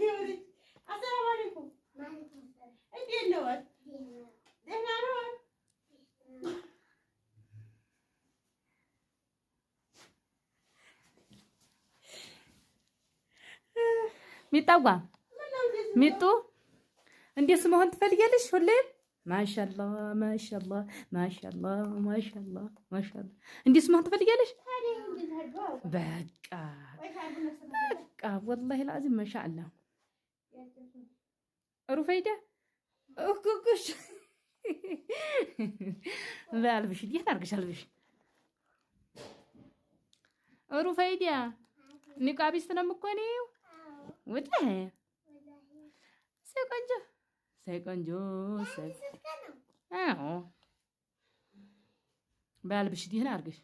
አሰላሙ አለይኩም። እንዴት ነው? ደህና ነው? ሚጣዋ ሚጡ እንዴት መሆን ትፈልጊያለሽ? ሁሌም ማሻአላ ማሻአላ ማሻአላ ማሻአላ ማሻአላ እንዴት መሆን ትፈልጊያለሽ? በቃ በቃ ወላሂ العظيم ማሻአላ። ሩፈይዳ እኩኩሽ በአልብሽ እንዴት አድርገሽ አልብሽ። ሩፈይዳ ኒቃቢስት ነው የምትሆኚው። ወላሂ ሰይ ቆንጆ ሰይ ቆንጆ ሰይ አዎ በአልብሽ ደህና አድርገሽ።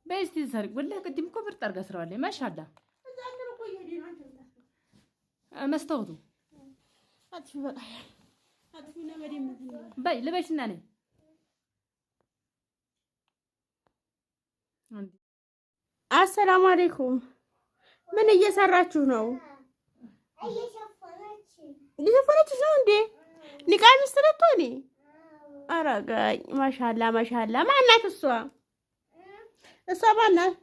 በይ እስኪ ሰሪ። ወላሂ ቅድም እኮ ምርጥ አድርጋ ስራዋለች። ማሻአላ መስታወቱ በይ ልበሽና ነይ። አሰላሙ አለይኩም። ምን እየሰራችሁ ነው? እየሸፈነች ነው እንዴ? ኒቃብ ስትለቶኒ አረጋኝ። ማሻላ ማሻላ። ማናት እሷ? እሷ ማናት?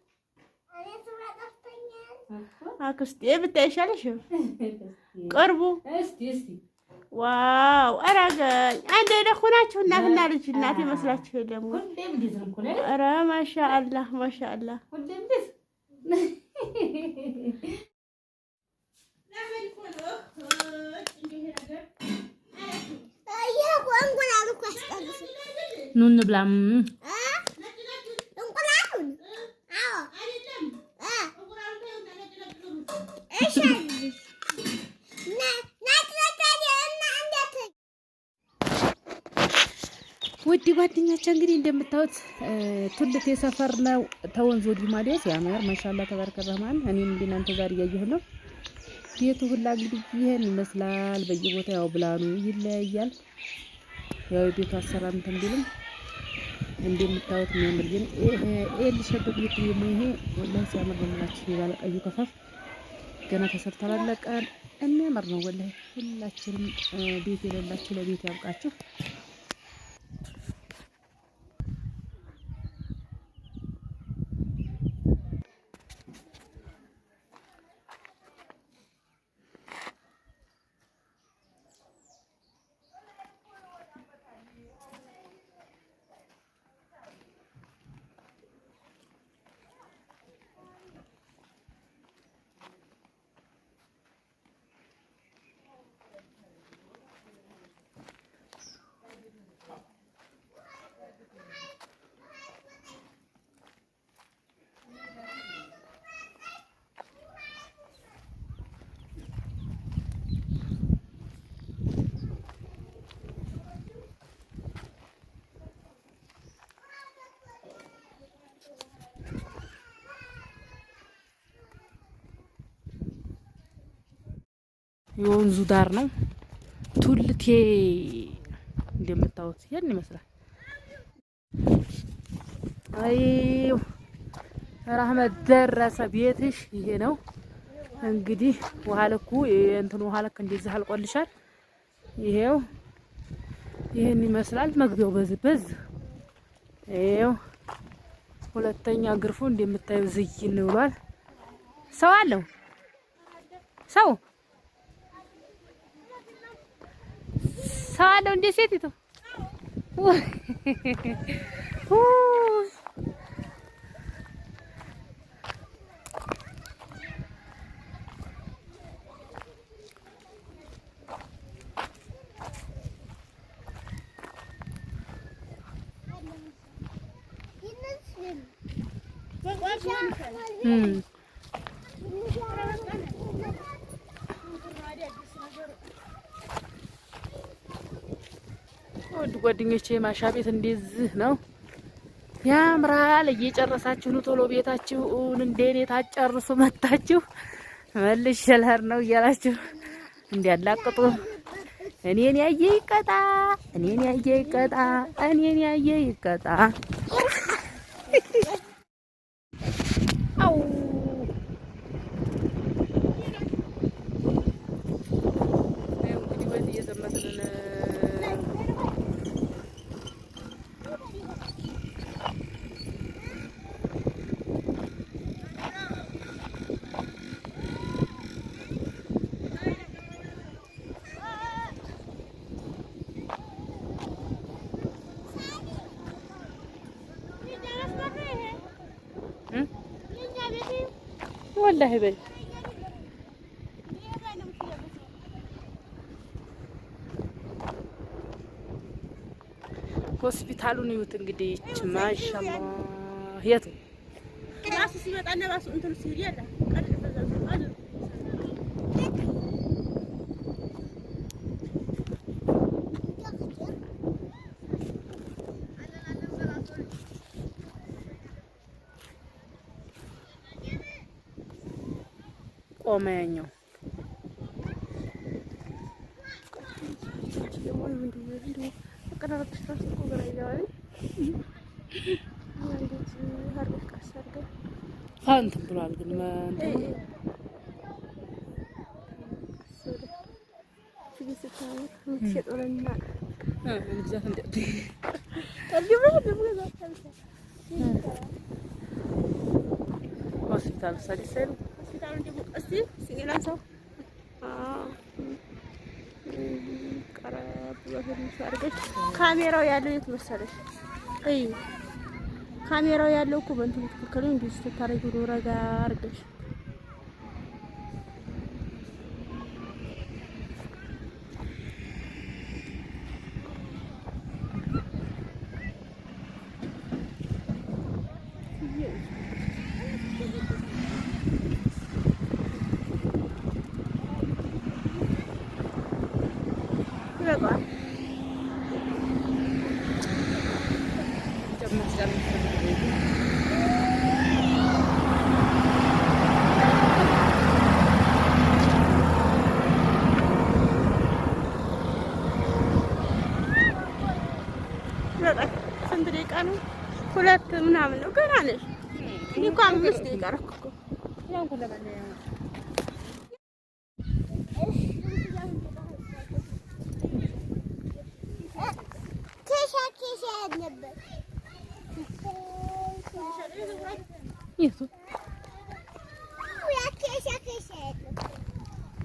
አክስቴ ብታይ ይሻልሽ። ቅርቡ wow! አረጋኝ። አንድ አይነት ሆናችሁ እናትና ልጅ እናት ይመስላችሁ የለም። ኧረ ማሻአላ ማሻአላ። ኑ እንብላ። ውድ ጓደኛቸው እንግዲህ እንደምታዩት ቱልቴ ሰፈር ነው። ተወንዝ ወዲህ ማለት ያምር ማሻአላ ተባረከ ረህማን። እኔም እንደናንተ ዛሬ እያየሁ ነው። ቤቱ ሁላ እንግዲህ ይሄን ይመስላል። በየቦታው ያው ብላኑ ይለያያል። ያው የቤቱ አሰራር እንትን ቢልም እንደምታዩት የሚያምር ግን ይሄ ሊሸበቅ ቤት ደግሞ ይሄ ወላሂ ሲያምር ነው የምላችሁ። የባለ ቀዩ ከፈፍ ገና ተሰርቶ አላለቀም። የሚያምር ነው ወላሂ። ሁላችንም ቤት የሌላችሁ ለቤት ያብቃችሁ። የወንዙ ዳር ነው ቱልቴ እንደምታዩት ያን ይመስላል። አይ ረህመት ደረሰ ቤትሽ ይሄ ነው እንግዲህ። ውሃ ልኩ የእንትኑ ውሃ ልክ እንደዚህ አልቆልሻል። ይሄው ይሄን ይመስላል መግቢያው በዚህ በዚህ ይሄው ሁለተኛ ግርፉ እንደምታዩ ዝይን ብሏል። ሰው አለው ሰው ሰው አለው እንደ ሴቲቱ ውድ ጓደኞቼ ማሻ ቤት እንደዚህ ነው። ያምራል። እየጨረሳችሁ ነው ቶሎ ቤታችሁን እንደኔ ታጨርሱ መታችሁ መልሼ ልሄድ ነው እያላችሁ እንዲያላቅጡ። እኔን ያየ ይቀጣ፣ እኔን ያየ ይቀጣ፣ እኔን ያየ ይቀጣ። አው እንግዲህ ወደ እየዘመትን ወላሂ በይ ሆስፒታሉን ይዩት እንግዲህ ማሻአላህ። የት ራሱ ሲመጣና ራሱ እንትኑ ሲሄድ ያለ ቆመ ያኛው። እንትን ብሏል ግን ሆስፒታል ካሜራው ያለው የት መሰለሽ? እይ ካሜራው ያለው እኮ በእንትኑ ትክክል እንዲህ ስታረጊው ነው ረጋ አድርገሽ ይበቃዋል። ስንት ደቂቃ ነው? ሁለት ምናምን ነው። ገና ነሽ። እኔ እኮ 5 ደቂቃ እረፍት እኮ።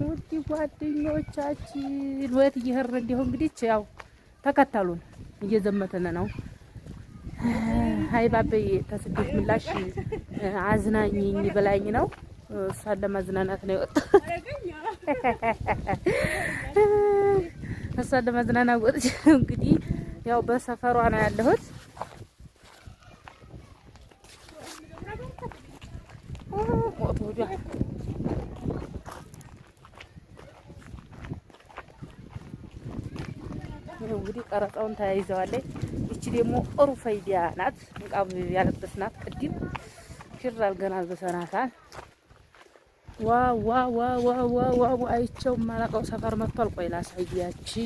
ውድ ጓደኞቻችን ወት እየሄድን እንዲሁ እንግዲህ ያው ተከተሉን፣ እየዘመትን ነው። ሀይ ባበይ ተስደት ምላሽ አዝናኝኝ ብላኝ ነው። እሷን ለማዝናናት ነው የወጣሁት። እሷን ለማዝናናት ወጥቼ እንግዲህ ያው በሰፈሯ ነው ያለሁት። ሞት ወዲያ እንግዲህ ቀረጻውን ተያይዘዋለች። ይቺ ደግሞ ሩፈይዲያ ናት። ንቃብ ያለበስናት ቅድም ሽር አድርገን አልብሰናታል። wow wow wow wow wow! አይቼው የማላውቀው ሰፈር መጥቷል። ቆይ ላሳያችሁ።